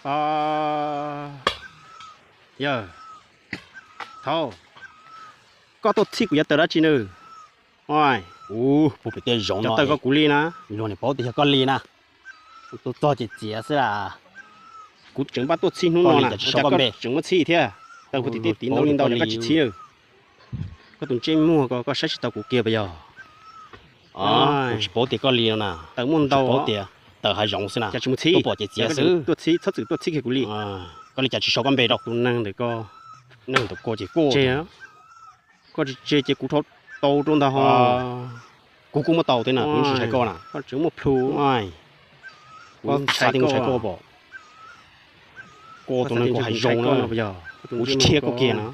Yawg, thaub, koj tuaj txhij kuv yav taws dab tsi nws? Ua, puag pem tej zoov no taws koj kuv li na. Luag niam paub tias yog koj li na. Tuaj txog ces txiav xwb las. Kuv tseem npaj tuaj txhij hnub no na, cas koj tseem muab txhij thiab? Taws puag tim tej tiv ntau li ntau cas koj tsis txhij? Koj tus ntsej muag ko koj saib tsis tau kuv kiag puas yog? Kuv tsis paub tias koj li no na. Taws muaj ntau, paub tias taws hav zoov xwb na, cas tsis mus txhij? Tuaj pom ces txiav xwb. Tuaj txhij, txhob txwm tuaj txhij kiag kuv li. Koj li cas tsis sau koj npe rau? Tus neeg ntawm ko, neeg ntawm ko ces koj tseg, koj tsis tseg ces kuv rho tau rau ntag ho. Kuv kuj muab tau thiab na, kuv tsis ntshai koj na. Koj tseem muaj plhu, kuv xav tias kuv ntshai koj pom. Koj tus neeg koj hav zoov na, kuv tsis rhiab koj kiag na.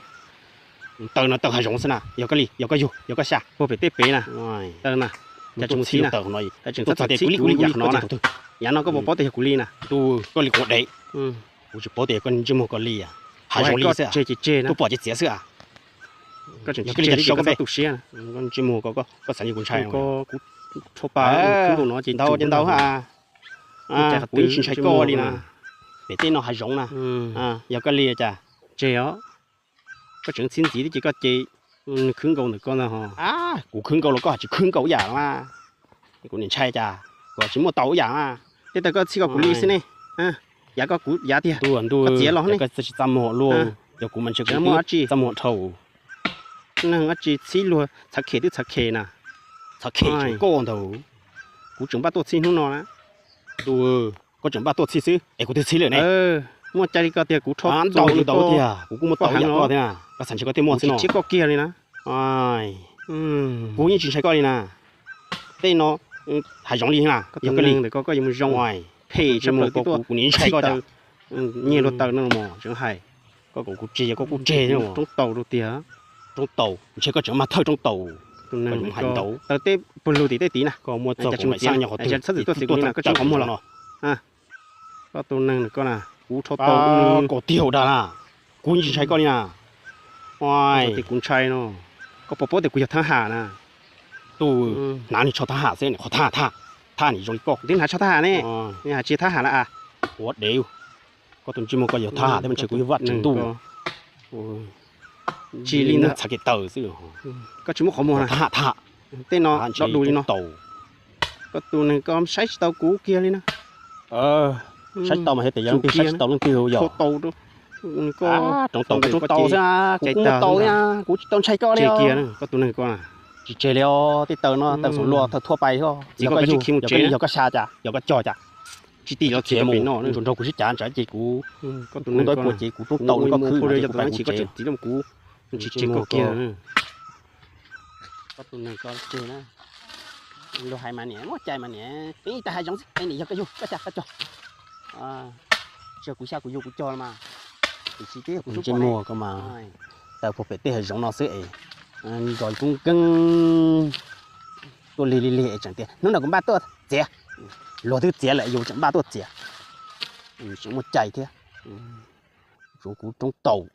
Taws no taws hav zoov xwb na, yog koj li, yog koj yug, yog koj xya. Puag pem tej pem na, taws na, cas tsis mus txhij na? Taws txhob txwm txhij kuv li, kuv li yam no na. Yav no koj puas paub tias yog kuv li na? Koj li kuv dev. Kuv tsis paub tias koj ntsej muag koj li, hav zoov li xwb, tuaj pom ces txiav xwb. Koj tseem tsis tseg li, koj txhob tu siab. Ntsej muag koj, koj xav tias kuv ntshai? Kuv rho pa khwb nkaus no ces ntau ces ntau ha. Kuv yeej tsis ntshai koj li na. Pem tej no hav zoov na, yog koj li cas? Tseg os. Koj tseem txhij ntxiv thiab ces koj ces nws khwb nkaus ntawm koj ntag ho. Kuv khwb nkaus los koj hais tsis khwb nkaus ib yam los mas. Kuv niam ntshai cas, kuv tsis muaj tau ib yam mas. Tej taws koj txhij koj kuv li xwb ne. Yav koj kuv yav tiag, ntuj, koj txiav los ne. Koj tsis txaj muag luaj, yog kuv mas ntshe kuv muaj dab tsi txaj muag dhau. Neeg dab tsi txhij luag txhav khem twb txhav khem na. Txhav khem koj ntag. Kuv tseem npaj tuaj txhij hnub no na. Ntuj, koj tseem npaj tuaj txhij xwb es kuv twb txhij lawm ne. Muaj cai li koj tiag, kuv rho ntau li ntau tiag, kuv kuj muaj tau ib yam koj thiab. Koj xav ntshe koj thiaj muaj xwb no. Tsis tseg koj kiag li na. Kuv yeej tsis ntshai koj li na. Tej no hav zoov li na, yog koj li ntawm koj, koj yuav mus zoo. Phem tshaj plaws, kuv nim ntshai koj cas. Nyiag luag taws no los tseem hais. Koj kom kuv tseg, koj kuj tseg, roob taus rau tiag. Roob taus, ntshe koj tseem mag thawj roob taus. Tus neeg hais ntau, taws tej puag lug tim tej tiv na, koj muaj txog kuv mam xaj nyob qhov twg, txhob txwm tuaj txhij kuv li no, koj tsis qhov muag los. Koj tus neeg koj na, kuv rho tau koj tiag ua dag na, kuv yeej tsis ntshai koj li na. Tias kuv ntshai no, koj puas paub tias kuv yog thab ham na? Tus hnav niag tsho thab ham xwb, qhov thab ham, thab ham nim zoo li koj. Twb hnav tsho thab ham ne, hais tsis thab ham lawm a. Ua dev, koj tus ntsej muag koj yog thab ham thiab mas ntshe kuv yog Vaj Tswv Ntuj. Tsis li ntawd, txhav kev taws xwb. Koj tsis muab qhov muag na. Thab ham, thab ham. Tej no do dus li no. Koj tus neeg koj saib tsis tau kuv kiag li na. Saib tsis tau mas yog tias yog leej twg saib tsis tau leej twg yog. Roob taus xwb, kuv kuj muaj tau, kuv tsis tau ntshai koj li. Koj tus neeg koj tsis tseg li os, tej taws no taws xoom luag thawj thuaj pais. Yog koj yug, yog koj li, yog koj xya cas, yog koj cog cas. Tsis tim los txiav mus, nrog kuv sib cav ntsawv ces kuv, kuv ntau ib puas ces kuv roob taus no koj khwb no ces kuv pais kuv tsev. Tsis tseg koj kiag. Koj tus neeg koj tseg na. Luag hais mas niam muaj cai mas niam, peb ib tag hav zoov xwb, peb niam yog koj yug, koj xya koj cog. Tsis yog kuv xya kuv yug kuv cog los mas. Tiam sis twb yog kuv ntsej muag koj mas, taws puag pem tej hav zoov no xwb es, nrog kub nkeeg tuaj lig lig lig es tseem tias hnub no kuv npaj tuaj txiav. Luag twb txiav lawm yus tseem npaj tuaj txiav, tseem muaj cai thiab. Tsuav kuv roob taus.